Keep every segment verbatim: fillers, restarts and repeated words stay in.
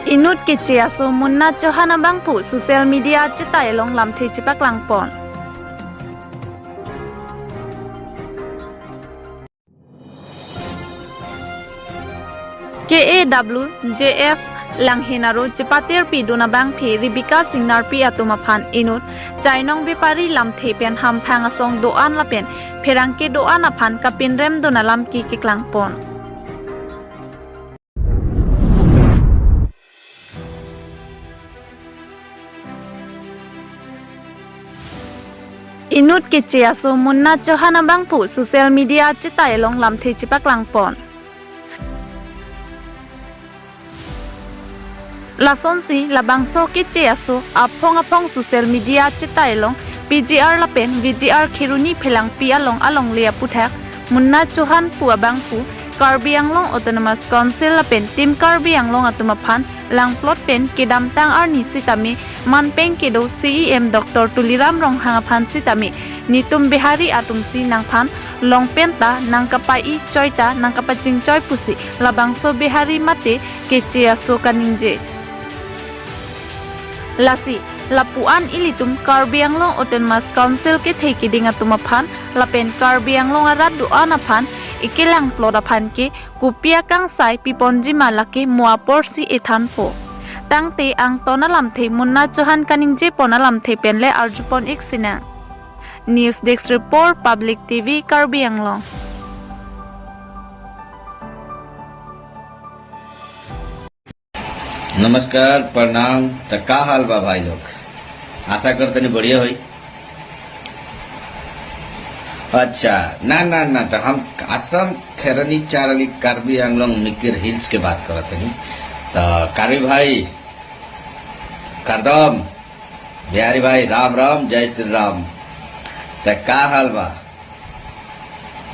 Inut keche aso Munna Chauhan abangphu social media achetai along lamthe chepaklangpon. K A W J F Langhin aro chepatirpidun abangphu Rebecca Singnarpi atum aphan inut chainong bepari lamthe pen hamphang asong do-an lapen pherangke do-an aphan kapinremdun alam ke keklangpon. Inut keche aso Munna Chauhan abangphu social media achetai along lamthe chepaklangpon. Lasonsi labangso keche aso aphong aphong social media achetai along P G R lapen V G R Kheroni Phelangpi along alongle aputhak Munna Chauhan pu abangphu Karbi Anglong Autonomous Council lapen Team Karbi Anglong atum aphan langplot pen kedamtang arni sitame manpeng kedo C E M Doctor Tuliram Ronghang aphan sitame netum Bihari atumsi nangphan longpen ta nangkapai-i choi ta nangkapachingchoi pusi labangso Bihari mate keche aso kaningje. Lasi lapu-an ilitum Karbi Anglong Autonomous Council kethe keding atum aphan lapen Karbi Anglong arat do-an aphan ekelang plot aphan ke kopi akangsai piponjima lake mo aporsi ethanpo. Tangte angton alamthe Munna Chauhan kaningjepon alamthe penle arjupon-ik sinang. News Desk Report, Public T V, Karbi Anglong. नमस्कार, प्रणाम। त का हाल बा भाई लोग? आशा करते नहीं बढ़िया होई। अच्छा, ना, ना, ना, तो हम असम खैरनी चारली कार्बी आंगलोंग मिकिर हिल्स के बात करते नहीं। तो कार्बी भाई, करदम, बिहारी भाई, राम राम, जय श्री राम। त का हाल बा?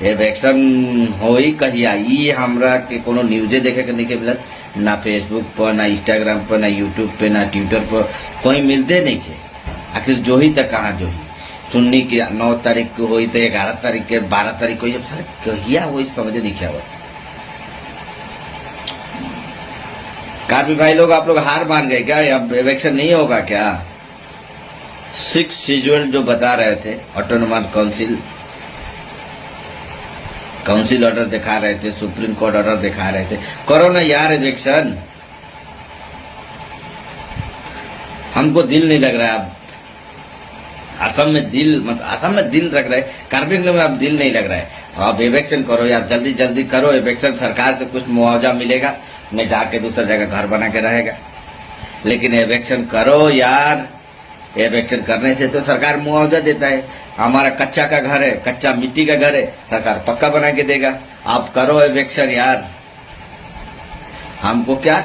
इलेक्शन होई कहिया, ई हमरा के कोनो न्यूजे देखे के नहीं के मिलत, ना Facebook पर, ना Instagram पर, ना YouTube पे, ना Twitter पर, कोई मिलते नहीं के। आखिर जो ही तक कहाँ जो ही? सुन्नी की नौ तारीख को होई तो ग्यारह तारीख के, बारह तारीख को, ये सारे कहिया होई समझ नहीं क्या हुआ। कार्बी भाई लोग, आप लोग हार मान गए क्या? अब इलेक्शन नहीं होगा क्या? सिक्स शेड्यूल जो बता रहे थे, ऑटोनोमस काउंसिल, काउंसिल ऑर्डर दिखा रहे थे, सुप्रीम कोर्ट ऑर्डर दिखा रहे थे, करो ना यार इलेक्शन। हमको दिल नहीं लग रहा है अब। असम में दिल, मतलब, असम में दिल लग रहा है, कार्बी आंगलोंग में अब दिल नहीं लग रहा है। अब इलेक्शन करो यार, जल्दी जल्दी करो इलेक्शन, सरकार से कुछ मुआवजा मिलेगा, मैं जाके दूसरा जगह घर बना के रहेगा, लेकिन इलेक्शन करो यार। इलेक्शन करने से तो सरकार मुआवजा देता है। हमारा कच्चा का घर है, कच्चा मिट्टी का घर है, सरकार पक्का बना के देगा। आप करो इलेक्शन यार, हमको क्या।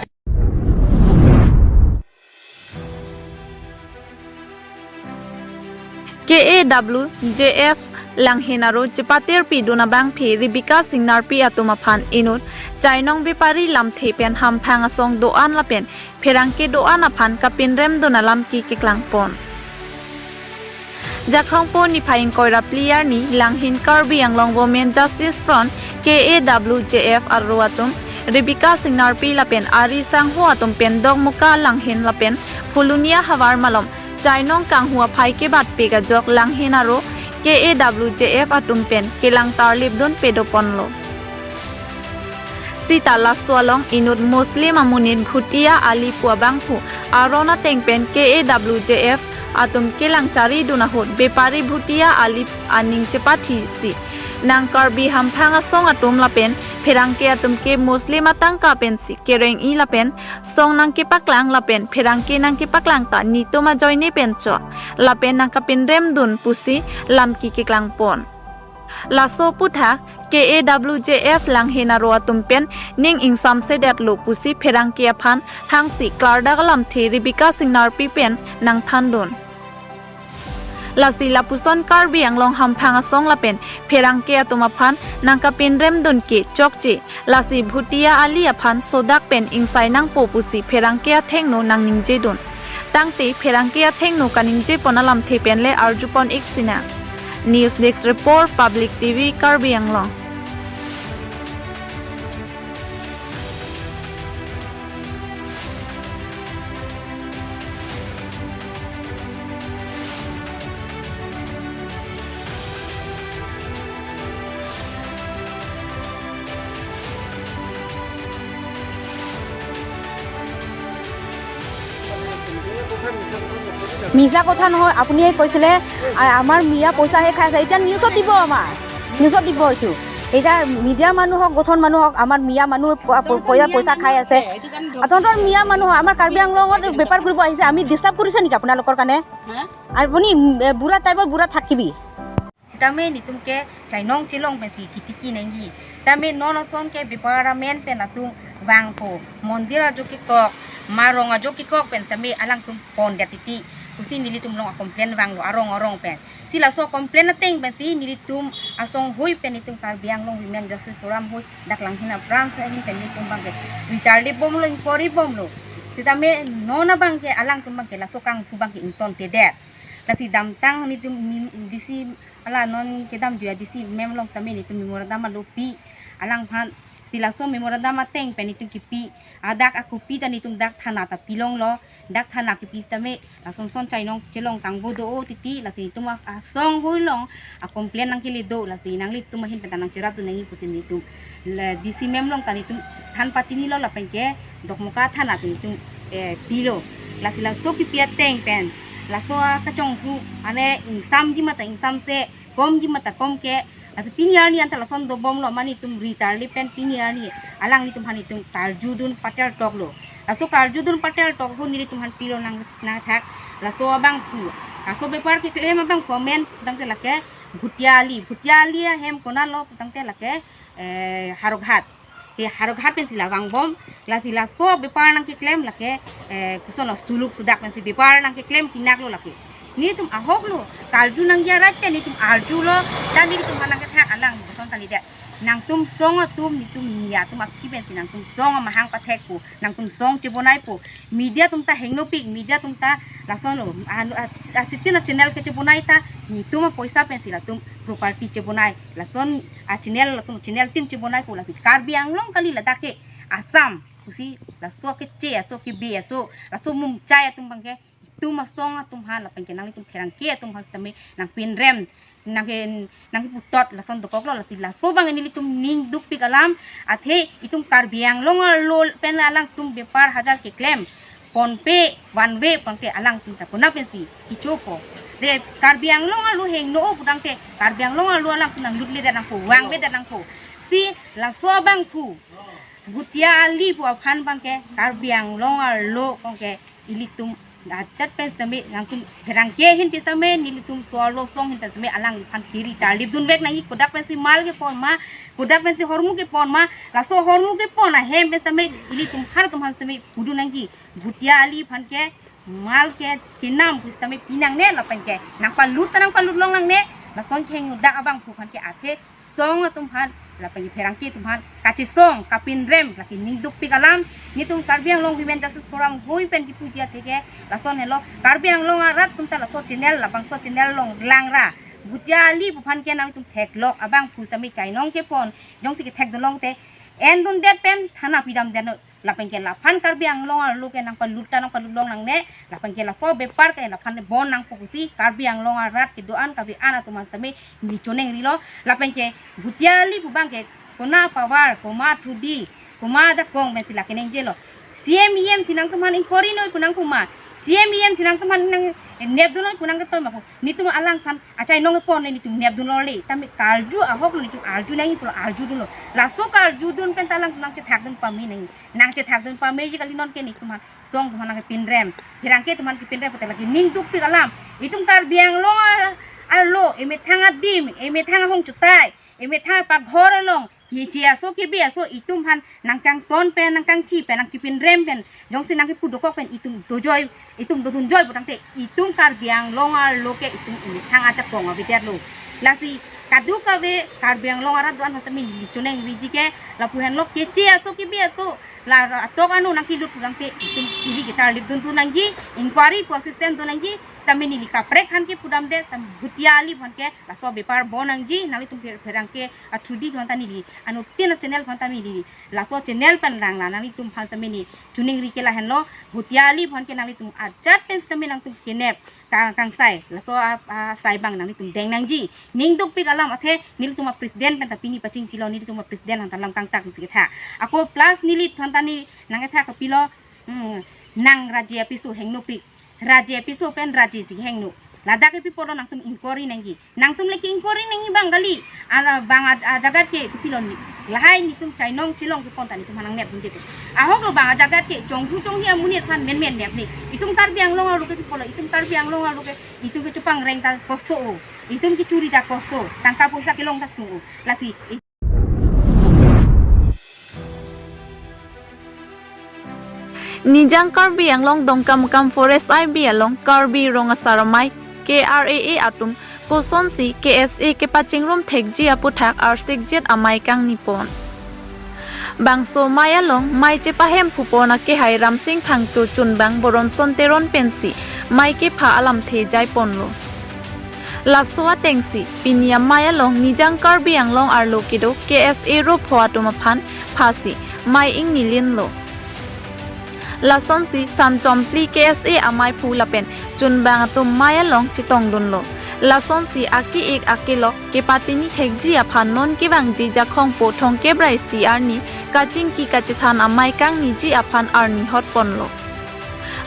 K A W J F Langhin aro chepatirpidun abangphu Rebecca Singnarpi atum aphan inut chainong bepari lamthe pen hamphang asong do-an lapen pherangke do-an aphan kapinremdun alam ke keklangpon. Jakhong po niphai ingkoi ra phli arni Langhin Karbi Anglong Women Justice Front, K A W J F aro atum Rebecca Singnarpi lapen ari sangho atum pen Dokmoka Langhin lapen Phulunia havar malom chainong kanghu aphai kebatpik ajok Langhin aro K A W J F atum pen kelang tarlipdun pedoponlo. Sita laso along inut Muslim amonit Bhutia Ali pu abangphu aron ateng pen K A W J F atum kelang charidun ahut bepari Bhutia Ali aning chepathisi nang Karbi hamphang asong atum lapen pherangke atum ke Muslim atangka pensi kereng-i lapen song nangkepaklang lapen pherangke nangkepaklang ta netum ajoine pen chot lapen nangkapinremdun pusi lam ke keklangpon. Laso aputhak K A W J F Langhin aro atum pen ning ingsamsedetlo pusi pherangke aphan hangsi klardak alamthe Rebecca Singnarpi pen nangthandun. Lasi lapuson Karbi Anglong hamphang asong lapen pherangke atum aphan nangkapinremdun ke chokche, lasi Bhutia Ali aphan sodak pen ingsai nangpo pusi pherangke athengno nangningjedun. Tangte pherangke athengno kaningjepon alamthe penle arjupon-ik sinang. News Desk Report, Public T V, Karbi Anglong. মিছা কথা নহয়, আপুনি এই কৈছিলে, আ-, আমাৰ মিয়া পইচাহে খাই আছে। এতিয়া নিউজত দিব, আমাৰ নিউজত দিব এইটো। এতিয়া মিডিয়া মানুহ হওক, গঠন মানুহ হওক, আমাৰ মিয়া মানুহ প-, প-, পইচা, পইচা খাই আছে। আপোনালোকৰ মিয়া মানুহ, আমাৰ কাৰ্বি আংলঙত বেপাৰ কৰিব আহিছে, আমি ডিষ্টাৰ্ব কৰিছে নেকি আপোনালোকৰ কাৰণে? আপুনি, এ, বুঢ়া টাইপৰ বুঢ়া থাকিবি। Sitame netum ke chainong chelong pensi kitiki nangji. Tame non ason ke bepar amen pen latum vangpo. Mondir ajo kekok, marong ajo kekok pen tame alangtum pon dia titi. Pusi nelitum along a-complain vanglo arong arong pen. Si laso complain ateng pensi nelitum asong hui pen netum Karbi Anglong Women Justice Forum hui dak Langhin a branch ahin pen netum abangke ritarli bomlo, inquiry bomlo. Sitame non abangke alangtum abangke laso kangphu abangke ingtontedet. Lasi damtang netum mi-, D C ala non kedam juya D C ma'am along tame netum memorandum alo pi, alangphan si laso memorandum ateng pen netum kipi, adak ako pi ta netum dak thana ta pilonglo, dak thana kipi sitame lason son chainong chelong tangbo do-o titi, lasi netum a-, asong hui along a-complain nangkele do, lasi nanglitum ahin pen ta nangcherapdun nangji pusi netum le D C ma'am along ta netum than pachinilo lapenke Dokmoka thana ta netum, eh, pilo. Lasi laso kipi ateng pen laso kachonghu ane ingsamji mata ingsamse, komji mata komke. Lasi pini arni anta lason dobomlo, mane netum ritarli pen pini arni alanglitum aphan netum karjudun patel toklo. Laso karjudun patel tok ahut nelitum aphan pilo nang, nangthak laso abangphu. Laso bepar keklem abangphu amen putangte lake Bhutia Ali. Bhutia Ali ahem konatlo putangte lake, eh, Howraghat. Ke Howraghat pensi la vangbom, lasi laso bepar nangkeklem lake, eh, kosonlo, suluk sudak pensi bepar nangkeklem pinaklo lake. Netum ahoklo, karju nangji arat pen netum arjulo, dan netum aphan nangkethak alang koson kalidet. Nangtum song atum, netum miya atum akhi pensi nangtum song amahang pathekpo, nangtum song chebonaipo. Media atum ta hengnopik, media atum ta lasonlo, anu, a, a, sitin a-channel kechebonai ta netum apoisa pensi latum property chebonai. Lason a-channel, latum channel tin chebonaipo, lasi Karbi Anglong kali, ladak ke Assam pusi laso keche aso kebe aso, laso mumchai atum abangke, itum asong atum aphan lapenke nanglitum pherangke atum aphan sitame nangpinrem, nangke, nangkeputot lason dokoklo. Lasi laso abang nelitum ning dukpik alam, athe itum Karbi Anglong alo pen alangtum bepar hajar keklem ponpe, one way ponpe, alangtum ta konat pensi kichopo. De Karbi Anglong alo hengno-o putangte Karbi Anglong alo alangtum nanglutledet nangpo, vangvedet nangpo. Si laso abangphu Bhutia Ali pu aphan abangke Karbi Anglong alo abangke ilitum ajat pen sitame nangtum pherangke ahin pen sitame, nelitum so-arlo asong ahin pen sitame alangliphan kiri tarlip dunvek nangji, kodak pensi mal kepon ma, kodak pensi hormu kepon ma, laso hormu kepon ahem pen sitame ilitum har atum aphan sitame pudun nangji. Bhutia Ali aphan ke mal ke kenam pusitame pinangne lapenke nangpalut ta nangpalut long nangne, lason keheng udak abangphu aphan ke athe song atum aphan lapenke pherangke atum aphan kachesong kapinrem lake ning dukpik alam. Netum Karbi Anglong Women Justice Forum hui pen kipuji athe ke lason helo, Karbi Anglong arat atum ta laso channel, labangso channel along langra. Bhutia Ali pu aphan ke nangtum theklok, abangphu sitame chainong kepon, jongsi kethekdun longte endundet pen thana pidamdet non. Lapenke laphan Karbi Anglong alo ke nangpalut ta nangpalut long nangne, lapenke laso bepar ke laphan bon nangpo pusi Karbi Anglong arat kedo-an Karbi an atum aphan sitame neli choningrilo. Lapenke Bhutia Ali pu abangke kona power, koma thudi, koma ajakong pensi lake nengjelo. C M E M si nangtum aphan inquiry noi pu nangpu ma, C M E M si nangtum aphan nangnepdun noi pu nangketoi ma pu. Netum alangphan achainong kepon netum nepdunlo le, tame karju ahoklo, netum arju nangji pulo arjudunlo. Laso karjudun pen ta alangtum nangchethakdun pame nangji, nangchethakdun pameji kali. Nonke netum aphan song atum aphan nangkepinrem, pherangke atum aphan kepinrem pute lake ning dukpik alam. Itum Karbi Anglong a-, alo, emethang adim, emethang ahong chutai, emethang paghor along keche aso kebe aso itum aphan nangkangton pen, nangkangchi pen, nangkepinrem pen, jongsi nangkepu dokok pen itum dojoi, itum dodunjoi putangte itum Karbi Anglong alo ke itum emethang ajakong avedetlo. Lasi kadokave Karbi Anglong arat do-an aphan sitame neli choningriji ke lapu henlo, keche aso kebe aso la atok ano nangkelut putangte itum ili ketarlip dunthu nangji, inquiry pu assistant do nangji. Tame neli kaprek aphan ke pudamde, tame Bhutia Ali aphan ke laso bepar bon nangji, nanglitum pher-, pherangke a-thudi atum aphan ta neli, anuttin a-channel aphan ta neli laso channel pen rang la, nanglitum aphan sitame neli choningri ke lahenlo, Bhutia Ali aphan ke nanglitum ajat pen sitame nangtum kenep ka-, kangsai, laso a, a, sai abang nanglitum deng nangji. Ning dukpik alam athe nelitum a-president pen ta pini pachingkilo, nelitum a-president aphan ta lam kangtak si ketha. Ako plus neli aphan ta neli nangketha kapilo, hmm, nang raji apiso hengnopik. Raje piso pen raje si hengno. Ladak ke pi apotlo nangtum inquiry nangji. Nangtum le ke inquiry nangji bang kali. Ara bang a, ajagat ke kopilo ni. Lahai netum chainong chelong kepon ta netum aphan nangnep dunde ko. Ahok lo bang ajagat ke chonghu chonghi amonit aphan menmen nep ni. Itum Karbi Anglong arlo ke pi apotlo. Itum Karbi Anglong arlo ke itum ke chupang reng ta kosto o. Itum ke churi ta kosto. Tangka poisa kelong ta sung o. Lasi Nijang Karbi Anglong Dongkamukam Forest I B along Karbi Rong Asar Amei K R A A atum kosonsi K S A kepachingrum thekji aputhak arsikjet amei kangni pon. Bangso amei along mei chepahem phupon akehai Ramsing Phangcho chunbang Boronson Teron pensi mei kepha alamthe jai ponlo. Laso atengsi pini amei along Nijang Karbi Anglong arlo kedo K S A ropho atum aphan phasi mei ingnilinlo. Lasonsi San Chomphli K S A ameiphu lapen chunbang atum mei along chetongdunlo. Lasonsi ake-ik akelok kepatini thekji aphan non kevangji Jakhongpo Thongkep ra isi arni kachingki kachethan amei kangniji aphan arni hot ponlo.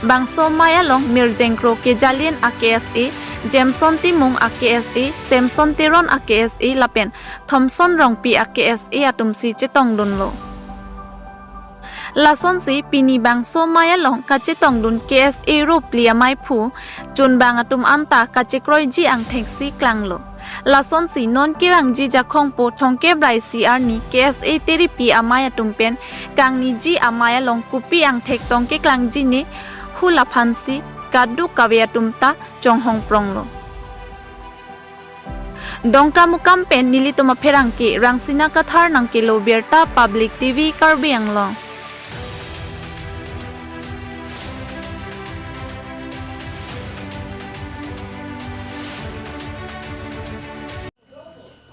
Bangso amei along Mirjeng Kro Kejalin a K S A, Jameson Timung a K S A, Samson Teron a K S A lapen Thomson Rongpi a K S A atumsi chetongdunlo. Lasonsi pini bangso amei along kachetongdun K S A ropli ameiphu chunbang atum anta kachekroiji angthengsi klanglo. Lasonsi non kevangji Jakhongpo Thongkep ra isi arni K S A teripi amei atum pen kangniji amei along kopi angthek tong keklangji ne, hu laphansi kadokave atum ta chonghong pronglo. Dongkamukam pen nelitum apherangke Rangsina Kathar nangkelo birta Public T V Karbi Anglong.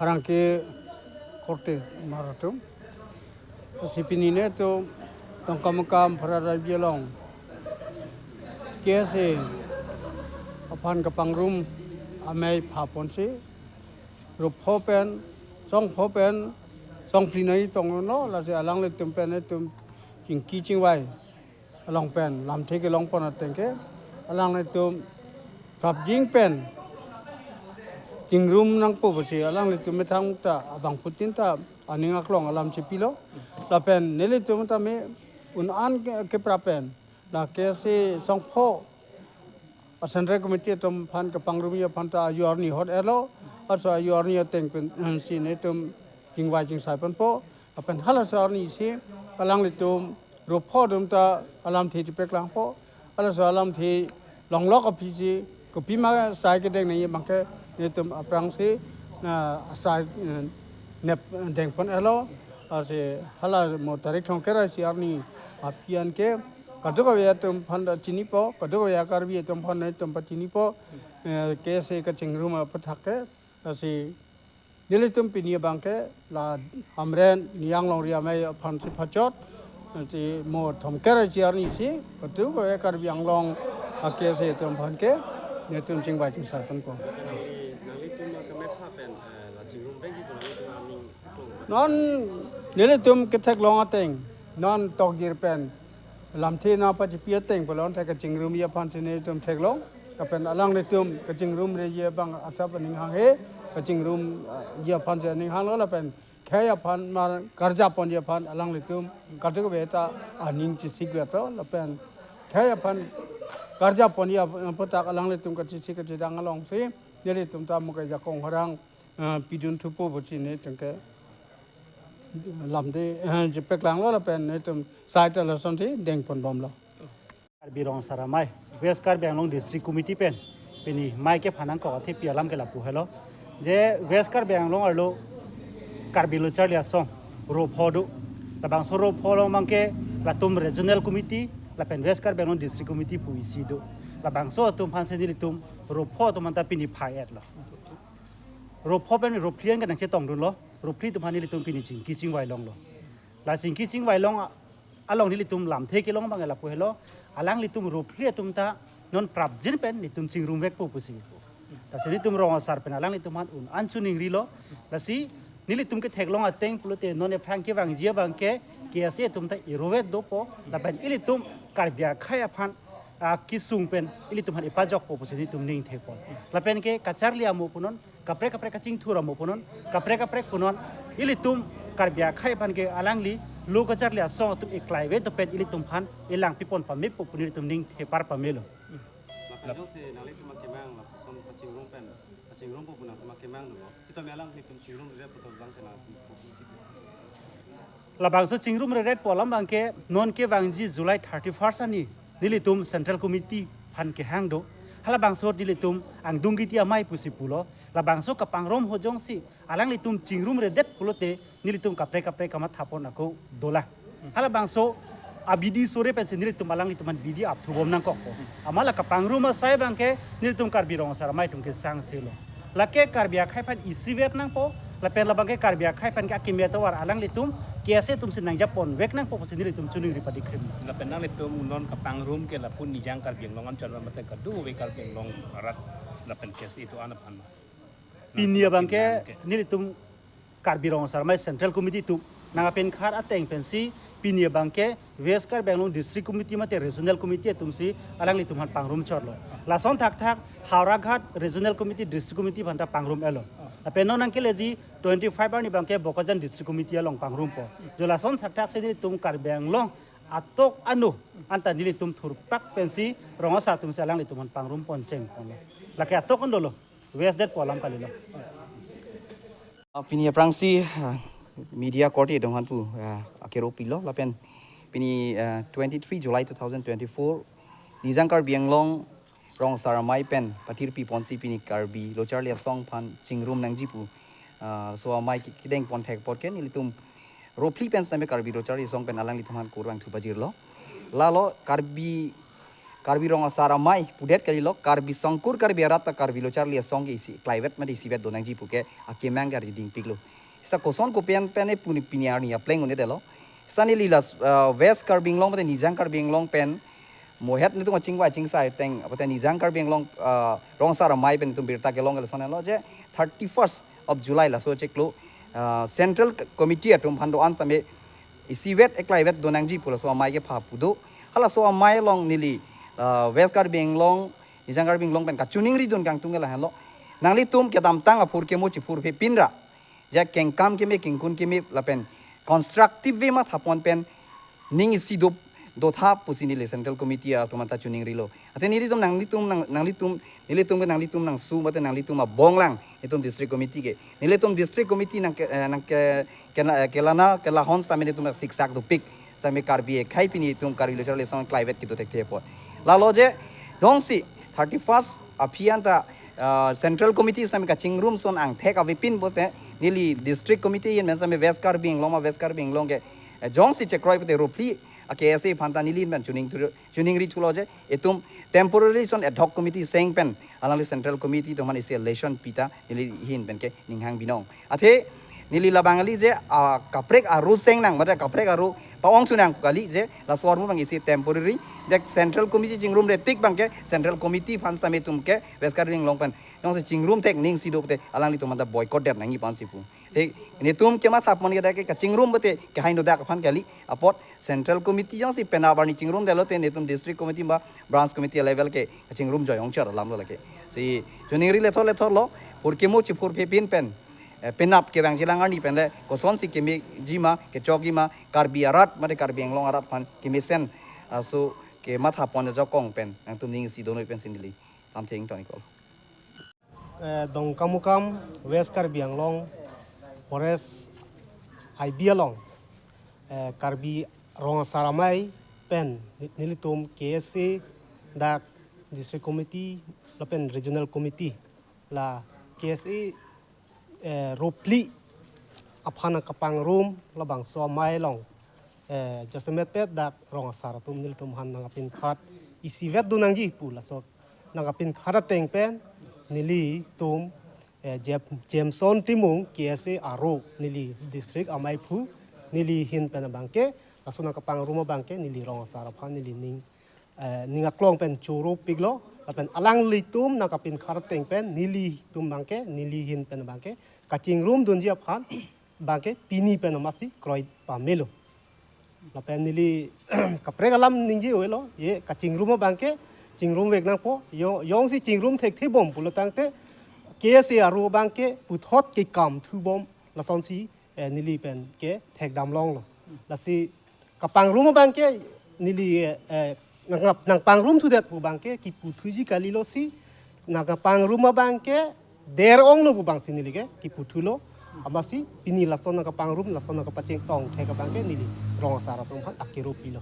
Pherangke korte mar atum. Lasi pini netum Dongkamukam Forest I B along K S A aphan kepangrum amei phaponsi ropho pen, songpho pen, songphli nai tonglo, lasi alanglitum pen netum chingki chingvai along pen lamthe kelong pon ateng ke alanglitum prapjin pen chingrum nangpo pusi alanglitum methang ta abangphutin ta aning aklong alam chepilo. Lapen nelitum tame un-an ke, keprap pen la K S A songpho a Central Committee atum aphan kepangrumji aphan ta ajo arni hot-etlo. Laso ajo arni ateng pensi netum chingvai chingsai ponpo. Lapen halaso arnisi alanglitum ropho atum ta alamthe chepaklangpo. Halaso alamthe longlok aphisi kopima sai kedeng nangji abangke netum aphrangsi, ah, sai, eh, nep dengpon-etlo. Lasi hala mo tarik thongkep ra isi arni aphi an ke kadokave atum aphan ta chinipo, kadokave Karbi atum aphan netum pachinipo, eh, K S A kachingrum aputhak ke. Lasi nelitum pini abangke la Hamren Nijang Longri Amei aphansi pachot, lasi mo thomkep ra isi arnisi kadokave Karbi Anglong a K S A atum aphan ke netum chingvai chingsai ponpo. Nangli, nanglitum akeme pha pen, eh, la chingrum vekji pu nanglitum aning aklong. Non nelitum ketheklong ateng, non tokjir pen lamthe nangpachipi ateng pulote kachingrumji aphansi netum theklong. Lapen alanglitum kachingrumreji abang asap aning hanghe, kachingrum, ah, ji aphansi aning hanglo lapen khei aphan mar karja ponji aphan alanglitum kadokave ta aning chesik veto lapen khei aphan karja ponji ap-, aputhak alanglitum kachesik kachedang alongsi nelitum ta mo ke jakong harang, ah, pidun thupo pusi netum ke lamthe, ah, chepaklanglo lapen netum sai ta lasonsi dengponbomlo. Karbi Rong Asar Amei, West Karbi Anglong District Committee pen pini mei kepha nangkok athepi alam ke lapu helo. Je West Karbi Anglong arlo Karbi Lo Charli Asong ropho do. Labangso ropho along abangke latum Regional Committee lapen West Karbi Anglong District Committee pu isi do. Labangso atum aphansi nelitum ropho atum anta pini phai-etlo. Ropho pen rophli an ke nangchetongdunlo. Rophli atum aphan nelitum pini chingki chingvai longlo. La chingki chingvai long a-, along nelitum lamthe kelong abang lapu helo, alanglitum rophli atum ta non prapjin pen netum chingrumvekpo pusi. Lasi nelitum rong asar pen alanglitum aphan un-an choningrilo. Lasi nelitum ketheklong ateng pulote non ephrang kevangji abangke K S A atum ta irovet dopo, lapen ilitum Karbi akhei aphan akesung pen ilitum aphan ipajokpo pusi nelitum ning thepon. Lapen ke kacharli amo punon, kaprek kaprek kachingthur amo punon, kaprek kaprek punon, ilitum Karbi akhei aphan ke alangli lo kacharli asong atum eklai ave to pen ilitum aphan elang pipon pamepo pu nelitum ning thepar pamelo. Lapen jongsi nanglitum akemang lapuson pachingrum pen, pachingrumpo pu nangtum akemang dolo. Sitame alang nelitum chingrum rere putok bang chena pu isi. Labangso chingrum rere pu alam abangke non kevangji July thirty-first arni nelitum Central Committee aphan kehang do. Halabangso nelitum Angdung Giti Amei pusi pulo. Labangso kapangrum ho jongsi alanglitum chingrum redet pulote nelitum kaprek kaprek kamathapon ako dolang. Halabangso abidi sore pensi nelitum alanglitum aphan bidi apthu bom nangkokpo. Amat la kapangrum asai abangke nelitum Karbi Rong Asar Amei atum kesangselo. Lake Karbi akhei aphan isivet nangpo, lapen labangke Karbi akhei aphan ke akeme atovar alanglitum K S A atumsi nangjaponvek nangpo pusi nelitum choningri padikhrim. Lapen nanglitum non kapangrum ke lapu Nijang Karbi Anglong anchot mate kadokave Karbi Anglong arat lapen K S A atum an aphan ma? Pini abangke nelitum Karbi Rong Asar Amei Central Committee atum nangkapinkhat ateng pensi pini abangke West Karbi Anglong District Committee mate Regional Committee atumsi alanglitum aphan pangrum chotlo. Lason thakthak Howraghat Regional Committee, District Committee aphanta pangrum-elo. Lapen non nangkeleji twenty-five arni abangke Bokajan District Committee along pangrumpo. Jo lason thakthaksi nelitum Karbi Anglong atok anu anta nelitum thurpak pensi Rong Asar atumsi alanglitum aphan pangrum poncheng ponlo. Lake atok an dolo. Waste det pu alam kalilo. Ah, pini aphrangsi, ah, media korte atum aphan pu, ah, akero pilo lapen pini, ah, twenty-three July two thousand twenty-four Nijang Karbi Anglong Rong Asar Amei pen pathirpi ponsi pini Karbi lo charli asong aphan chingrum nangji pu, ah, laso amei ki-, kideng pon thek apot ke nelitum ro phli pen sitame Karbi lo charli asong pen alanglitum aphan kurvangthu pajirlo. Lalo Karbi, Karbi Rong Asar Amei pudet kalilo, Karbi songkur Karbi arat ta Karbi lo charli asong ke isi klaivet mate isivet do nangji pu ke akemang ke arjidingpiklo. Sita koson kopi an pen e puni pini arni apleng un-edetlo. Sita neli la, ah, West Karbi Anglong mate Nijang Karbi Anglong pen mohet nelitum kachingvai chingsai ateng, apot Nijang Karbi Anglong, ah, Rong Asar Amei pen nelitum birta kelong ke lasonlo je thirty-first of July laso chiklo, ah, Central Committee atum aphan do-an sitame isivet eklaivet do nangji pu laso amei kepha pu do. Halaso amei along neli, ah, West Karbi Anglong, Nijang Karbi Anglong pen kachoningri dun kangtung ke lahenlo. Nanglitum kedamtang aphurkimo chiphurphepin ra, je kengkam keme, kengkun keme lapen constructive way mathapon pen ning isi do, dotha pusi neli Central Committee atum anta choningrilo. Athe nelitum nanglitum nang, nanglitum, nelitum ke nanglitum nangsu mate nanglitum abonglang nelitum District Committee ke. Nelitum District Committee nang ke, eh, nang ke, kena, eh, kelana, kelahon sitame nelitum siksak dopik. Sitame Karbi akhei pini itum Karbi lo charli asong klaivet kedo thekthe apot. Lalo je jongsi thirty-first aphi anta, ah, Central Committee sitame kachingrum son angthek avepin pulote neli District Committee ahin pen sitame West Karbi Anglong ma West Karbi Anglong ke, eh, jongsi chekroi pulote ro phli a K S A aphanta neli ahin pen choning thu, choningri thulo je itum temporary son ad hoc committee seng pen alangli Central Committee atum aphan isi elation pita neli ahin pen ke ninghang binong. Athe neli labang kali je, ah, kaprek aro seng nang, mate kaprek aro pa-ong thu nang kali je, laso armu abang isi temporary, je Central Committee chingrum retik abangke Central Committee aphan sitame itum ke West Karbi Anglong pen jongsi chingrum thek ning isi do pulote alanglitum anta boycott det nangji pu ansi pu. Te nelitum kemathapon ke dak ke kachingrum pulote kehai no dak aphan kali, apot Central Committee jongsi penap arni chingrumdetlo te nelitum District Committee ba Branch Committee level ke kachingrum joi ong char alamlo lake. Si choningri lethor lethorlo, phurkimo chiphurphepin pen, eh, penap kevangjilang arni pen le kosonsi kemeji ma, kechokji ma, Karbi arat mate Karbi Anglong arat aphan kemesen, ah, laso kemathapon ajakong pen nangtum ning isi donoi pensi neli lamthe ingtoniklo. Eh, Dongkamukam West Karbi Anglong Forest I B along, eh, Karbi Rong Asar Amei pen ni-, nelitum K S A dak District Committee lapen Regional Committee la K S A, eh, ro phli aphan kapangrum labangso amei along, eh, jasemet pet dak rong asar atum nelitum aphan nangkapinkhat isivet do nangji pu laso nangkapinkhat ateng pen nelitum, eh, Jep-, Jameson Timung K S A aro neli District Amei aphu neli ahin pen abangke laso nangkapangrum abangke neli rong asar aphan neli ning, eh, ning aklong pen choropiklo lapen alanglitum nangkapinkhat ateng pen nelitum abangke neli ahin pen abangke kachingrum dunji aphan abangke pini pen amatsi kroi pamelo. Lapen neli kaprek alam ningje avelo, je kachingrum abangke chingrum vek nangpo, yo-, jongsi chingrum thekthe bom pulo tangte, K S A aru abang ke puthot kekam thu bom, lasonsi, eh, neli pen ke thekdam longlo. Lasi kapangrum abang ke neli, eh, nang, nangpangrum thudet pu abang ke kipu thuji kalilo si, nangkapangrum abang ke der onglo pu abang si neli ke kipu thulo. Amatsi pini lason nangkapangrum, lason nangkapacheng tong thek abang ke neli rong asar atum aphan akero pilo.